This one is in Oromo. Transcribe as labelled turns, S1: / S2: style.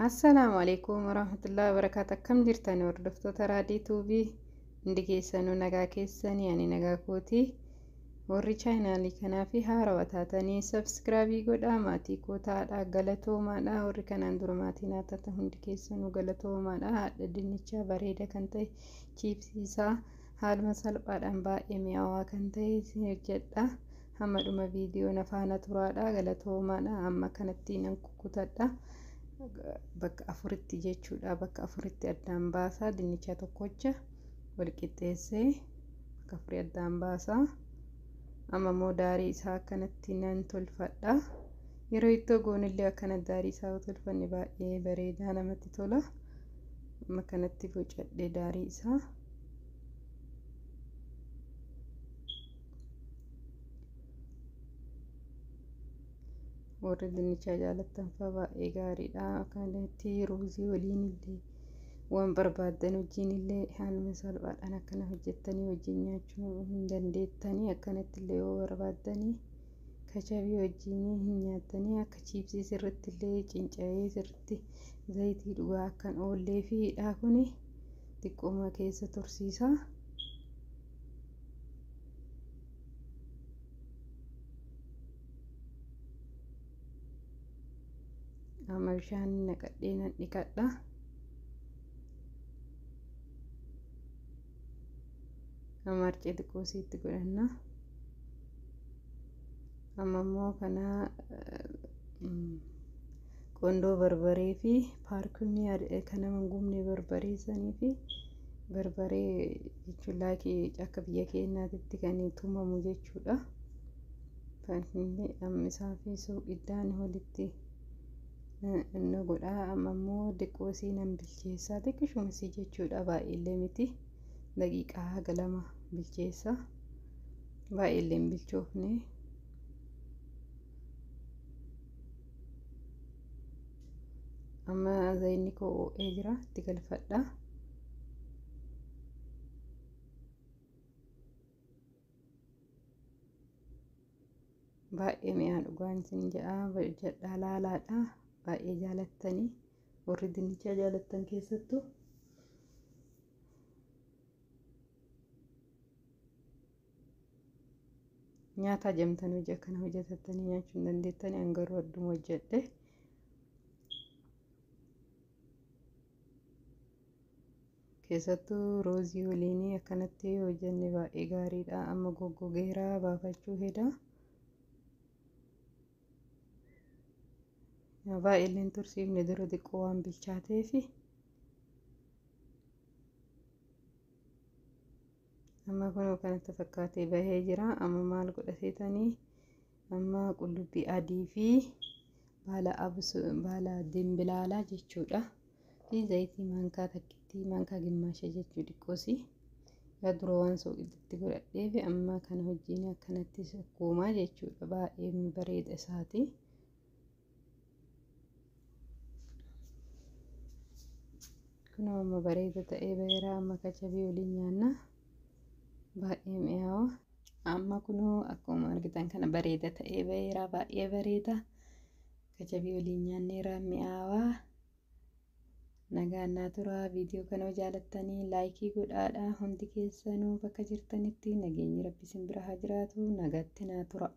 S1: Assalaamu alaikum warahmatullahi wabarakaatu. Akkam jirtan hordoftoota Raadii Tuubii? Hundi keessanuu nagaa keessanii, ani nagaa kooti. Warri chaayinaalii kanaa fi haarawaa taatanii sabskraabii godhaa, maatii koo taadhaa, galatoomaadha. Warri kanaan dura maatii naa taatan hundi keessanuu galatoomaadha. Haadha dinnichaa bareeda kan ta'e chiipsiisaa haaluma salphaadhaan baay'ee mi'aawaa kan ta'e isin hojjedha. Hamma dhuma viidiyoo na faana turaadha, galatoomaadha. Amma kanatti nan kukkutadha. Bakka afuritti jechuudha, bakka afuritti addaan baasaa. Dinnicha tokkocha wal qixxeessee bakka afurii addaan baasaa. Amma immoo daarii isaa akkanatti nan tolfadha. Yeroo ittoo goonillee akkana daarii isaa tolfanne baay'ee bareedaa namatti tola. Amma kanatti bocadhee daarii isaa. Warri dinnichaa jaalattan fa'aa baay'ee gaariidha. Akkanatti ruuzii waliin illee, waan barbaaddan wajjin illee haaluma salphaadhaan akkana hojjettanii wajjin nyaachuu hin dandeettanii. Akkanatti illee yoo barbaaddanii kachabii wajjin hin nyaattanii. Akka chiipsii sirritti illee cinca'ee sirritti zayitii dhugaa akkan oollee fi hidhaa kuni xiqqooma keessa tursiisa. Amma bishaan naqadhee nan dhiqadha. Amma harcee xiqqoo isiitti godhanna. Amma immoo kana qondoo barbaree fi paarkumii kana mangumnee barbaree sanii fi barbaree jechuun laakii akka biyya keenyaatti kan tumamu jechuudha. Paarkumii amma isaa fi suuqiddaan walitti inni godha. Amma immoo xiqqoo isii nan bilcheessaa, xiqqishuma isii jechuudha, baay'eellee miti, daqiiqaa haga 2 bilcheessa, baay'eellee hin bilchoofne. Amma zayinni koo ho'ee jira, itti galfadha. Baay'ee mi'aa dhugaan isin jedha, hojjedhaa laalaadha. Baay'ee jaalattanii, warri dinnichaa jaalattan keessattuu. Nyaata ajamtan hojii akkana hojjetattanii nyaachuu hin dandeettanii, an garuu adduma hojjedhe. Keessattuu roozii waliinii akkanatti hojjenne baay'ee gaariidha. Amma goggogeeraa baafachuu heda. Baay'eelleen tursiifne, dura xiqqoo waan bilchaateefi. Amma kunoo kanatti fakkaatee bahee jira. Amma maal godhateetanii, amma qullubbii adii fi baala absu, baala dimbilaalaa jechuudha. Fi zayitii maankaa takkitti, maankaa gimmaasha jechuu xiqqoosi. Yaa dura waan sooqiddatti godhadheef amma kana hojiin akkanatti sukkuumaa jechuudha. Baay'ee bareeda isaati. Kunoo amma bareeda ta'ee baheera. Amma kachabii waliin nyaanna. Baay'ee mi'aawa. Amma kunoo akkuma argitan kana bareeda ta'ee baheera. Baay'ee bareeda. Kachabii waliin nyaanneera, mi'aawaa. Nagaan naa tura. Viidiyoo kana jaalattanii laayikii godhaadha. Hundi keessanuu bakka jirtanitti nageenyi rabbi isin bira haa jiraatu. Nagaatti naa tura.